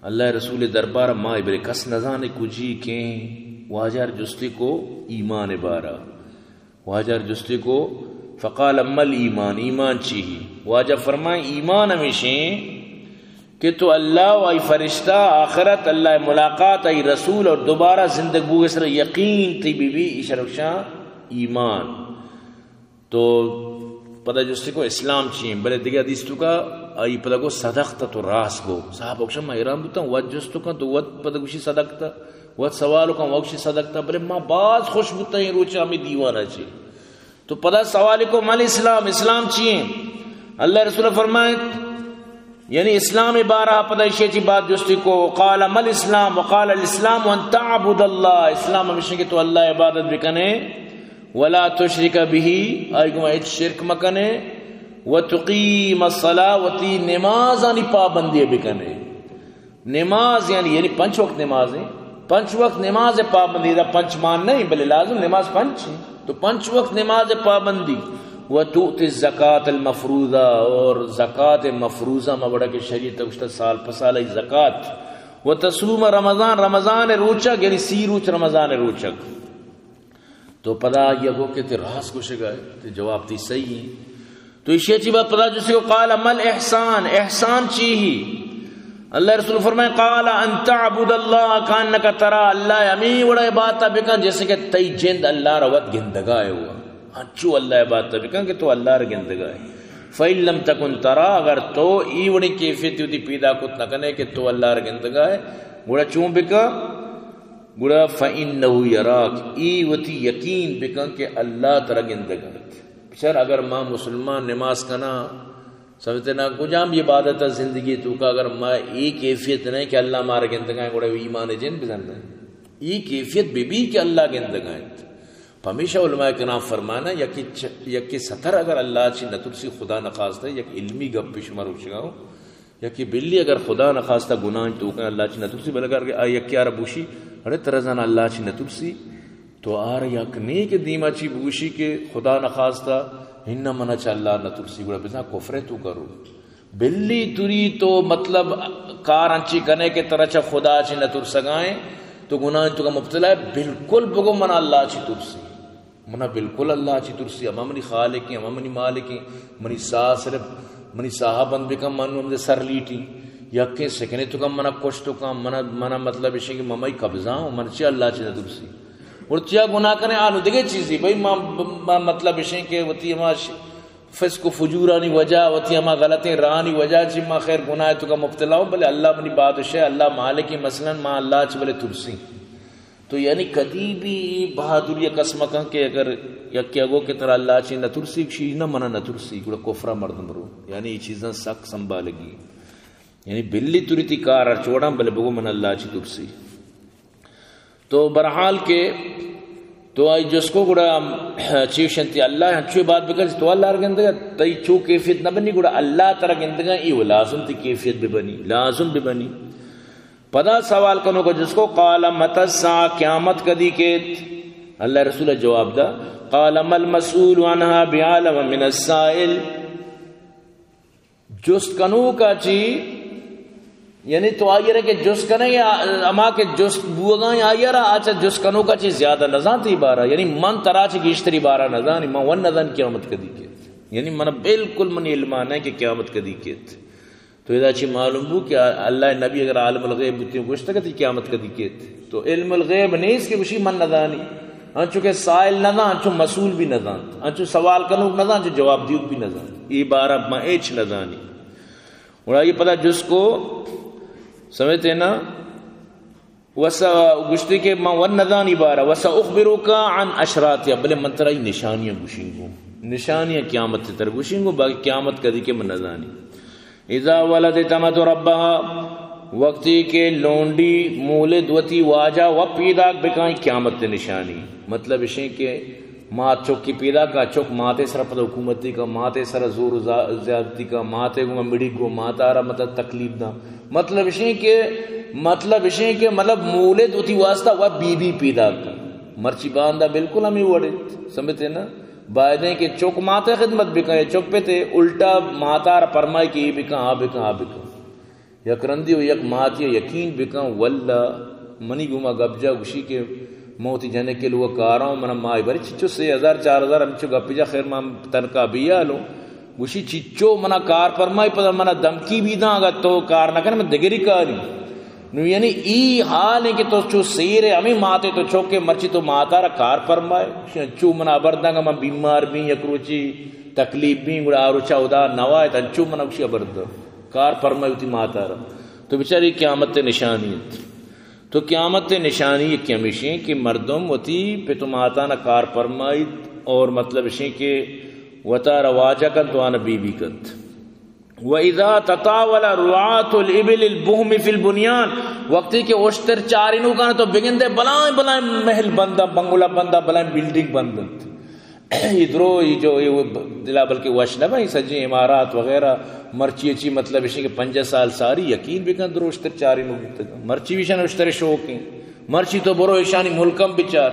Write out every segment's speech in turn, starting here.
اللہ رسول دربار ما، بلے کس نزانے کجی کیں۔ واجہ جستی کو ایمان بارا۔ واجہ جستی کو، فقال: "ما الایمان؟" ایمان چی ہی؟ واجہ فرمائیں، ایمان ہمیشیں کہ تو اللہ و آئی فرشتہ، آخرت، اللہ ملاقات، آئی رسول اور دوبارہ زندگ بوگ سر یقین تی بی بی، ایشرا گوشاں ایمان۔ تو پدا جستی کو اسلام چی ہیں؟ بلے دیگہ حدیث تو کا آئی پدا کو صدقت، تو راست کو۔ صاحب اکشم ما حیران بوتاں، وت جست کن تو وت پدا گوشی صدقت، وت سوال کن وت گوشی صدقت۔ بلے ما باز خوش بوتاں اے روچ ہمیں دیوانہ چی۔ تو پدا سوال کو، ما الاسلام؟ اسلام چی ہیں؟ اللہ رسول فرمائے، یعنی اسلام بارہ پدا ایشی چی بات جستی کو، قال: "ما الاسلام؟" وقال: "الاسلام ان تعبد اللہ"، اسلام ہمیشہ کہ تو اللہ عبادت بکنے، "ولا تشرک به"، آئی گما ہچ شرک مکنے، "وتقیم الصلاة"، وتی نمازانی پابندی بکنے۔ نماز یعنی، یعنی پنچ وقت نماز ہیں، پنچ وقت نماز پابندی، دا پنچ مان نہیں، بلے لازم نماز پنچ ہیں۔ تو پنچ وقت نماز پابندی، "وتؤتی الزکاة المفروضہ"، اور زکات مفروضہ ما بڑا کہ شریعت گوشتا سال پہ سال ای زکات، "وتصوم رمضان"، رمضان روچگ، یعنی سی روچ رمضان روچگ۔ تو پدا آئی گو کہ تی راست گوشگا ہے، تی جواب تی صحیح ہیں۔ تو ایشی چی بات پدا جستی کو، قال: "ما الاحسان؟" احسان چی ہی؟ اللہ رسول فرمائے، قال: "ان تعبد اللہ کانک ترا"، اللہ ہمیں وڑا عبادت بکن جیسے کہ تئی جند اللہ را وت گندگا ہے ہوا۔ انچو اللہ عبادت بکن کہ تو اللہ را گندگا ہے۔ فإن لم تکن ترا، اگر تو ای وڑی کیفیت وتی پیدا کت نہ کنے کہ تو اللہ را گندگا ہے، گڑا چون بکن؟ گڑا فإنه یراک، ای وتی یقین بکن کہ اللہ ترا گندگا ہے۔ بچار، اگر ما مسلمان نماز کنا، سمجھتے نا، کجام یہ عبادت ہے زندگی تو کا، اگر ما ای کیفیت نہیں کہ اللہ مارا گندگا ہے، گڑا ایمان جن بزن نہیں۔ ای کیفیت بی بی کہ اللہ گندگا ہے۔ پمیشہ علماء کرام فرمانا، یکی چ-، یکی ستر اگر اللہ چی نترسی، خدا نخواستہ، یک علمی گپ شما روچگا ہو، یکی بلی اگر خدا نخواستہ گناہ تو کن اللہ چی نترسی، بلے اگر آ یکی آر بوشی، اڑے ترا زان اللہ چی نترسی، تو آر یک نیک دیما چی بوشی کہ خدا نخواستہ، ہن منا چ اللہ نترسی، گڑا بزاں کفر تو کرو۔ بلی تری تو مطلب کار انچی کنے کہ ترا چہ خدا چی نترسگائیں، تو گناہ تو کا مبتلا ہے، بالکل بگو منا اللہ چی ترسی۔ منا بالکل اللہ چی ترسی، ہما منی خالق ہیں، ہما منی مالک ہیں، منی ساہ صرف، منی ساہ بند بکن، من ہم دے سر لیٹی، یکیں سکنے تو کم منا کشت تو کم، منا، منا مطلب اشیں کہ ممئی قبضہ ہوں، من چی اللہ چی نہ ترسی۔ اور چیا گناہ کریں، آنو دیگه چیزی، بھئی ما، ما مطلب اشیں کہ وتی ہما ش-، فسق و فجورانی وجہ، وتی ہما غلطیں راہانی وجہ چی ما خیر گناہ تو کا مبتلا ہوں، بلے اللہ منی بادشاہ، اللہ مالک ہیں، مثلاً ما اللہ چی بلے ترسی۔ تو یعنی کدی بھی بہادری کس مکن کہ اگر یکی اگو کہ ترا اللہ چی نہ ترسی، شی نہ منا نہ ترسی، گڑا کفرا مردم رو۔ یعنی یہ چیزاں سک سنبھالگی۔ یعنی بلی تری تی کار چوڑاں، بلے بگو من اللہ چی ترسی۔ تو بہرحال کہ تو آئی جس کو گڑا چیوشنتی اللہ ہنچو بات بکن، تو اللہ را گندگا، تئی چو کیفیت نہ بنی، گڑا اللہ ترا گندگا، ای و لازم تی کیفیت بہ بنی، لازم بہ بنی۔ پدا سوال کنو کہ جس کو، قال متى الساعة، قیامت کدی کیت؟ اللہ رسول جواب دا، قال ما المسؤول عنها بعلم من السائل۔ جست کنوکا چی، یعنی تو آئی را کہ جست کنے، یا ہما کہ جست بوگا ہیں، آئی را آچا جست کنوکا چی زیادہ نزانتی بارا، یعنی من ترا چی گیشتری بارا نزانی، من ون نزان قیامت کدی کیت۔ یعنی من بالکل منی علم نہیں کہ قیامت کدی کیت۔ تو ادا چی معلوم بو کہ اللہ نبی اگر عالم الغیب بوتی گوشتگ تی قیامت کدی کیت، تو علم الغیب نیست کہ گوشی من نزانی۔ انچو کہ سائل نزان، انچو مسئول بھی نزانت، انچو سوال کنوک نزان، انچو جواب دیوک بھی نزان۔ ای بارہ ما ایچ نزانی۔ گڑا یہ پدا جس کو سمجھتے نا، وس گوشتے کہ ما ون نزانی بارہ، وسأخبرك عن أشراطها، بلے من ترا ای نشانیاں گوشنگو، نشانیاں قیامت تر گوشنگو، باقی قیامت کدی کہ من نزانی۔ اذا ولدت الأمة ربها، وقتی کہ لونڈی مولد وتی واجہ و پیداک بکائیں، قیامت نشانی۔ مطلب اشیں کہ مات چکی پیدا کا، چک ماتے سر پد حکومتی کا، ماتے سر زور و زا-، زیادتی کا، ماتے گو مڑی گو، ماتا را مطلب تکلیف دا۔ مطلب اشیں کہ، مطلب اشیں کہ مطلب مولد وتی واسطہ و بی بی پیدا کا۔ مرچی باندا بالکل ہمیں وڑے، سمجھتے نا؟ بایدیں کہ چک ماتے خدمت بکن، چک پہ تے الٹا ماتا را پرمائی کہ یہ بکن، آ بکن، آ بکن۔ یک رندی و یک ماتی یقین بکن، واللہ منی گوما گپ جا، گوشی کہ من وتی جنک ءِ لوگ ءَ کاراں، من ماہی بری چچو سے ہزار، چار ہزار، ہمچو گپ جا، خیر من تنخواہ بیالوں۔ گوشی چچو منا کار پرمائی، پدا منا دمکی بی داں، اگر تو کار نہ کنے من دگری کاری۔ نو یعنی ای حال ہے کہ تو چو سیر ہے، ہمیں ماتے تو چوکے، مرچی تو ماتارا کار پرمائے۔ چو منا ہبر داں کہ من بیمار بی، یک روچی تکلیف بی، گڑا آ روچا ادا نوائے، تنچو منا گوشی ہبر داں۔ کار پرمائی وتی ماتارا۔ تو بچاری قیامت نشانی انت۔ تو قیامت نشانی یکی ہمیشیں کہ مردم وتی پت و ماتانا کار پرمائیت اور مطلب اشیں کہ وتارا واجہ کنت و آنا بی بی کنت۔ و اذا تطاول رعاة الابل البهم فی البنیان، وقتی کہ اشتر چارینوکان تو بگندے بلائیں بلائیں محل بنداں، بنگلہ بنداں، بلائیں بلڈنگ بندنت۔ اے درو، اے جو، اے وہ دلا بلکہ وش نہ بھائی، سجیں عمارات وغیرہ، مرچی اچی مطلب اشیں کہ پنجاہ سال ساری یقین بکن درو اشتر چارینوک بیتگ۔ مرچی بھی اشان اشتر شوق ہیں۔ مرچی تو برو اشانی ملکم بچار۔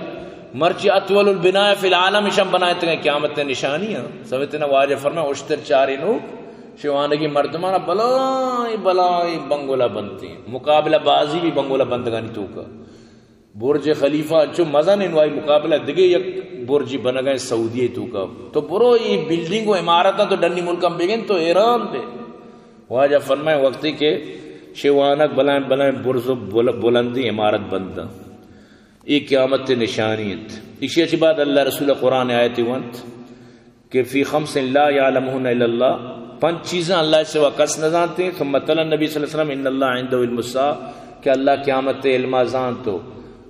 مرچی اطول البناء فی العالم اشان بنائتگیں، قیامت نشانی ہیں۔ سمجھتے نا، واجہ فرمائے اشتر چارینوک شوانگی مردمانا بلائیں بلائیں بنگلہ بنتے ہیں۔ مقابلہ بازی بھی بنگلہ بندگانی توکا۔ برج خلیفہ انچو مزن انت، وائی مقابلہ دگہ یک برجی بنگا انت سعودی توکا۔ تو برو ای بلڈنگ و عمارتاں تو ڈنی ملکاں بگن تو حیران بے۔ واجہ فرمائے وقتی کہ شوانگ بلائیں بلائیں برز و بل-، بلندی عمارت بنداں۔ ای قیامت نشانی انت۔ اشی اچ بعد اللہ رسول قرآن آیت ونت کہ فی خمس لا یعلمہن الا اللہ، پنچ چیزاں اللہ سوا کس نہ زانتے۔ ثم تلا النبی صلی اللہ علیہ وسلم ان اللہ عندہ علم الساعہ، کہ اللہ قیامت علما زانتو۔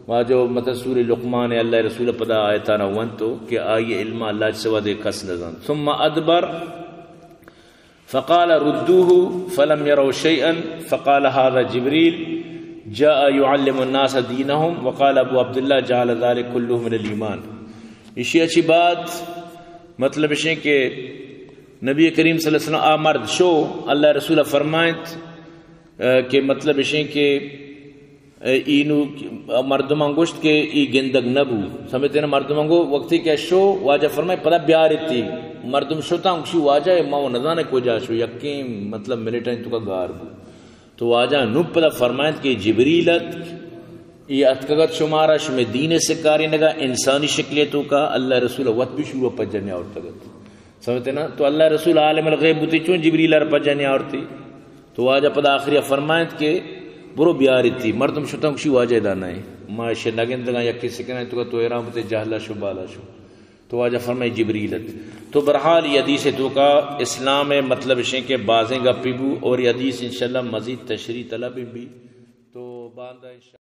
واجہ مطلب سورہ لقمان اللہ رسول پدا آیتانا ونتو کہ آئی علما اللہ سوا دے کس نہ زانت۔ ثم ادبر فقال ردوه فلم يروا شيئا فقال هذا جبريل جاء يعلم الناس دينهم وقال ابو عبد الله جعل ذلك كله من الإيمان۔ اشی اچی بعد مطلب اشیں کہ نبی کریم صلی اللہ علیہ وسلم آ مرد شو، اللہ رسول فرمائنت، اے، کہ مطلب اشیں کہ، اے، اینو مردمان گوشت کہ ای گندگ نبو۔ سمجھتے نا، مردمان گو وقتی کہ شو، واجہ فرمائے پدا بیارتی۔ مردم شتاں گوشی واجہ ما و نزانے کجا شو، یکیں مطلب منٹانی توکا گار بو۔ تو واجہ نو پدا فرمائنت کہ جبریل ات، ای اتکگت شمارا، شمے دین سکارینگا انسانی شکلے توکا، اللہ رسول وت بھی شروع پجنی آورتگت۔ سمجھتے نا؟ تو اللہ رسول عالم الغیب بوتی، چون جبریل ار پجا نیاورتی؟ تو واجہ پدا آخری فرمائنت کہ برو بیارتی۔ مردم شتاں گوشی واجہ ادا نئے، ما اشی نگندگاں، یکے سکنائیں توکا تو حیران بوتے، جہلا شو بالا شو۔ تو واجہ فرمائے جبریل ات۔ تو برحال یہ حدیث توکا اسلام مطلب اشیں کہ بازیں گپی بو اور یہ حدیث انشاءاللہ مزید تشریح طلب بھی۔ تو باندا انشاءاللہ